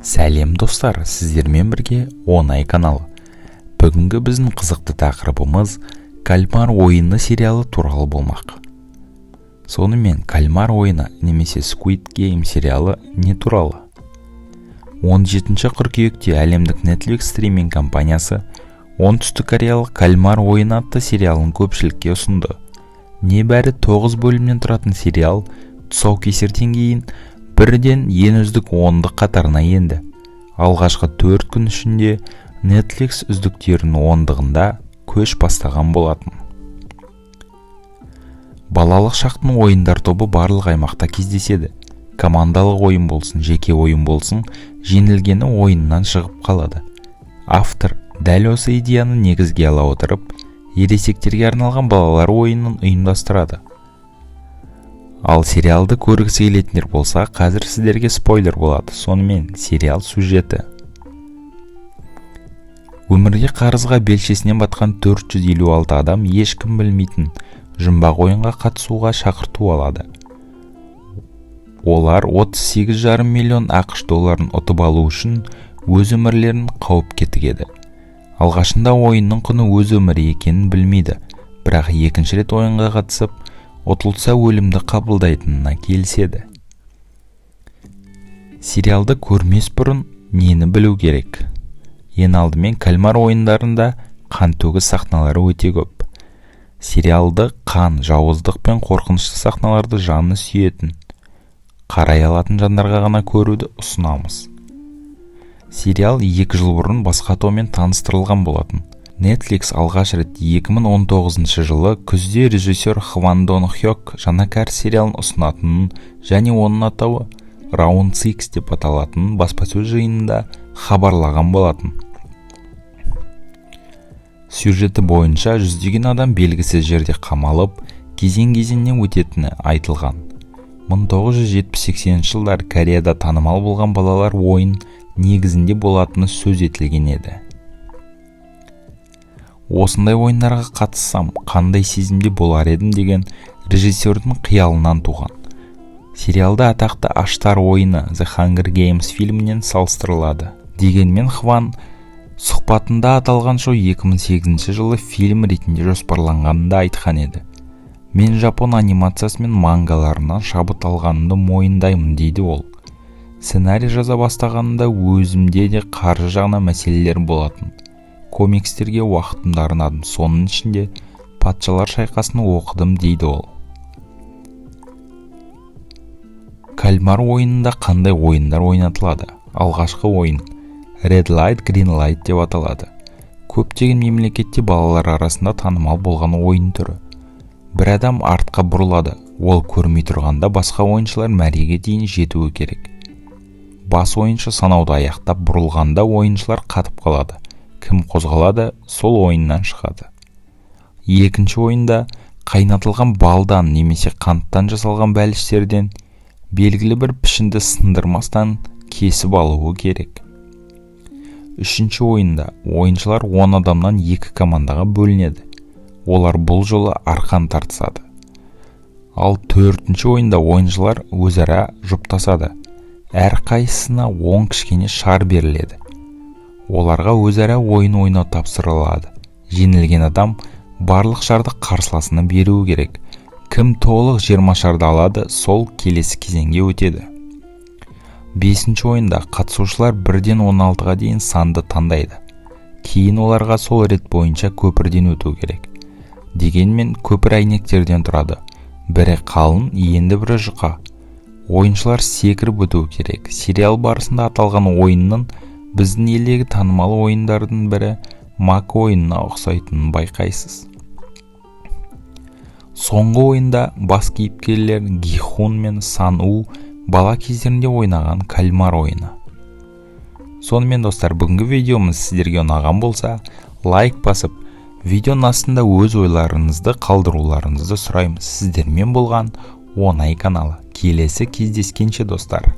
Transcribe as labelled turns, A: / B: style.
A: Сәлем, достар! Сіздермен бірге Оңай каналы. Бүгінгі біздің қызықты тақырыбымыз «Кальмар ойыны» сериалы туралы болмақ. Сонымен, «Кальмар ойыны» немесе Squid Game сериалы не туралы? 17 қыркүйекте әлемдік Netflix стриминг компаниясы оңтүстік кореялық «Кальмар ойыны» атты сериалын көпшілікке ұсынды. Небәрі 9 бөлімнен тұратын сериал тұсаукесерден кейін бірден ең үздік ондық қатарына енді. Алғашқы 4 күн ішінде Netflix үздіктерінің ондығында көш бастаған болатын. Балалық шақтың ойындар тобы барлық аймақта кездеседі. Командалық ойын болсын, жеке ойын болсын, жеңілгені ойыннан шығып қалады. Автор дәл осы идеяны негізге ала отырып, ересектерге арналған балалар ойынын ұйымдастырады. Ал сериалды көргісі келетіндер болса, қазір сіздерге спойлер болады. Сонымен, сериал сюжеті: өмірге қарызға белшесінен батқан 456 адам ешкім білмейтін жұмбақ ойынға қатысуға шақырту алады. Олар 38,5 миллион АҚШ долларын ұтып алу үшін өз өмірлерін қауіпке тігеді. Алғашында ойынның құны өз өмірі екенін білмейді, бірақ екінші рет ойынға қатысып, ұтылса, өлімді қабылдайтынына келіседі. Сериалды көрмес бұрын нені білу керек? Ең алдымен, кальмар ойындарында қантөгіс сахналары өте көп. Сериалды қан, жауыздық пен қорқынышты сахналарды жаны сүйетін, қарай алатын жандарға ғана көруді ұсынамыз. Сериал 2 жыл бұрын басқа атаумен таныстырылған болатын. Netflix алғаш рет 2019 жылы күзде режиссер Хван Дон Хёк жаңа кәріс сериалын ұсынатынын және оның атауы Round Six деп аталатынын баспасөз жиынында хабарлаған болатын. Сюжеті бойынша, жүздеген адам белгісіз жерде қамалып, кезең-кезеңнен өтетіні айтылған. 1970-80 жылдары Кореяда танымал болған балалар ойын негізінде болатыны сөз етілген еді. Осындай ойындарға қатыссам, қандай сезімде болар едім деген режиссердің қиялынан туған. Сериалды атақты «Аштар ойыны» The Hunger Games фильмінен салыстырылады. Дегенмен Хван сұхбатында аталған шоу 2008 жылы фильм ретінде жоспарланғанын да айтқан еді. «Мен жапон анимациясы мен мангаларынан шабыт алғанымды мойындаймын», – дейді ол. «Сценарий жаза бастағанымда өзімде де қаржы жағынан мәселелер болатын. Комикстерге уақытымды арнадым, соның ішінде «Патшалар шайқасын» оқыдым», – дейді ол. «Кальмар ойынында» қандай ойындар ойнатылады? Алғашқы ойын Red Light, Green Light деп аталады. Көптеген мемлекетте балалар арасында танымал болған ойын түрі. Бір адам артқа бұрылады. Ол көрмей тұрғанда басқа ойыншылар мәреге дейін жетуі керек. Бас ойыншы санауды аяқтап бұрылғанда, ойыншылар қатып қалады. Кім қозғалады, сол ойыннан шығады. Екінші ойында қайнатылған балдан немесе қанттан жасалған бәліштерден белгілі бір пішінді сындырмастан кесіп алуы керек. Үшінші ойында ойыншылар 10 адамнан екі командаға бөлінеді. Олар бұл жолы арқан тартысады. Ал төртінші ойында ойыншылар өзара жұптасады. Әрқайсысына 10 кішкене шар беріледі. Оларға өзара ойын ойнау тапсырылады. Жеңілген адам барлық шарды қарсыласына беруі керек. Кім толық 20 шарды алады, сол келесі кезеңге өтеді. Бесінші ойында қатысушылар бірден 16-ға дейін санды таңдайды. Кейін оларға сол рет бойынша көпірден өту керек. Дегенмен көпір әйнектерден тұрады: бірі қалың, енді бірі жұқа. Ойыншылар секіріп өтуі керек. Сериал барысында аталған ойынның біздің елдегі танымал ойындардың бірі «Мак» ойынына ұқсайтынын байқайсыз. Соңғы ойында бас кейіпкерлер Гихун мен Сан У бала кездерінде ойнаған кальмар ойыны. Сонымен, достар, бүгінгі видеомыз сіздерге ұнаған болса, лайк басып, видеоның астында өз ойларыңызды қалдыруларыңызды сұраймыз. Сіздермен болған Оңай каналы. Келесі кездескенше, достар!